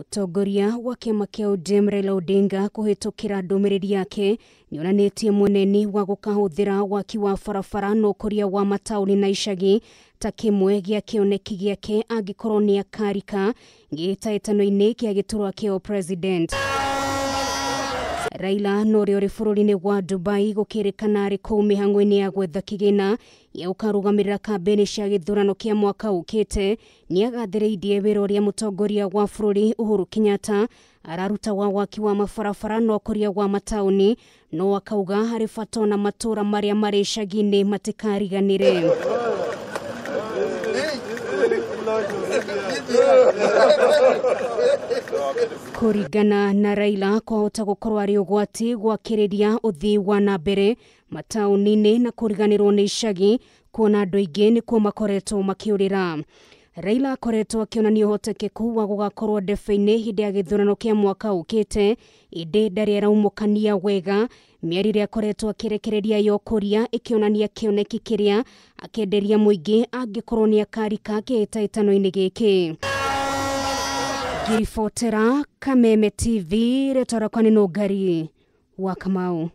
Mũtongoria wa kĩama kĩa ODM Raila Odinga kũhĩtũkĩra ndũmĩrĩri yake nĩonanĩtie mweneni wa gũkahũthĩra waki wa barabara na ũkũria wa mataũni na icagi ta kĩmwe gĩa kĩoneki gĩake angĩkorwo nĩ akarika gĩhĩtahĩtano-inĩ kĩa gĩturwa kĩa president. Raila na ũrĩa ũrĩ bũrũri-inĩ wa Dubai gũkĩrĩkana arĩ kũu mĩhang'o-inĩ ya gwetha kĩgĩna gĩa gũkarũgamĩrĩra kambĩini cia gĩthurano kĩa mwaka ũkĩte nĩagathĩrĩirie wĩra ũrĩa mũtongoria wa bũrũri Uhuru Kenyatta araruta wa waki wa mabarabara na ũkũria wa mataũni, no akauga harĩ bata ona matũra marĩa marĩ icagi-inĩ matikariganĩre. Kũringana na Raila, kwahota gũkorwo arĩ ũgwati gwakĩrĩria ũthii wa na mbere mataũni-inĩ na kũriganĩrwo nĩ icagi, kuona andũ aingĩ nĩkuo makoretwo makĩũrĩra. Raila akoretwo akĩonania ũhotekeku wa gũgakorwo ndebe-inĩ hĩndĩ ya gĩthurano kĩa mwaka ũkĩte, ĩndĩ ndarĩ araumũkania wega mĩario ĩrĩa akoretwo akĩrekereria ya ũkũria ĩkĩonania kĩoneki kĩrĩa akenderia mũingĩ angĩkorwo nĩ akarika kĩhĩtahĩtano-inĩ gĩkĩ. Ngiribotera Kameme TV, rĩtwa rĩakwa nĩ Nũngari wa Kamau.